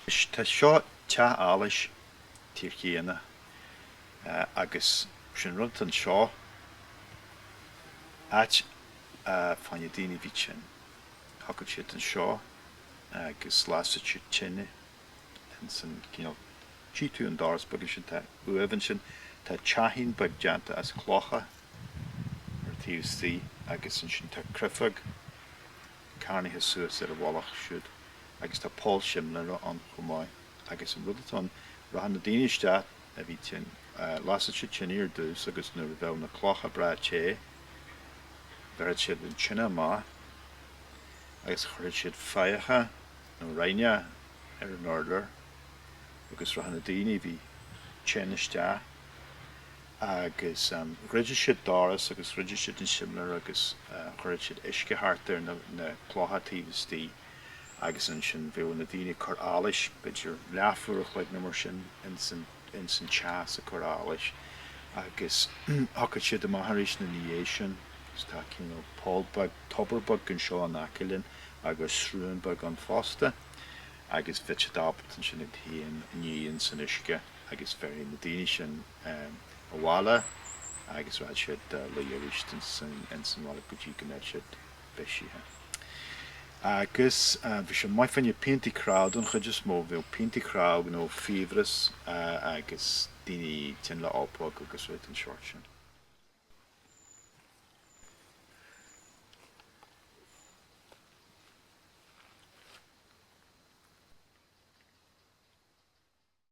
Tá seo teach allais tír chéanna agus sin rud anseo, áit a fá choinne daoine a bhí tinn. Thiocfadh siad anseo agus lasadh siad tine ins an cineál, tchí tú an doras beag ansin, tá uaimh ansin, tá teachín beag déanta as clocha ar taobh istigh agus ansin tá creafóg carnaithe suas ar a mhullach siúd agus tá poll simléara ann chomh maith agus an rud atá ann, rachadh na daoine isteach a bhí tinn, lasadh siad tine ar dtús agus nuair a bheadh na clocha breá te, bheireadh siad an tine amach agus chuirfeadh siad fathach nó raithneach ar an urlár agus rachadh na daoine a bhí tinn isteach agus dhruideadh siad doras agus dhruideadh siad an simléar agus chuirfeadh siad uisce thart ar na clocha taobh istigh agus ansin bheadh na daoine ag cur allais, b'fhéidir leathuair a chloig nó mar sin ins an teas ag cur allais agus thiocfadh siad amach arís ina dhiaidh sin agus tá cineál poll beag, tobar beag anseo in aice linn agus sruthán beag ann fosta agus bheadh siad ábalta ansin iad féin a ní ins an uisce agus bhéarfaidh na daoine sin abhaile agus rachadh siad a luí arís ins an bhaile go dtí go mbeadh siad bisithe. Agus bhí sé maith fá choinne piantaí cnámh don chuid is mó, bhíodh piantaí cnámh nó fiabhras agus daoine tinn le ulpóg agus rudaí den sórt sin.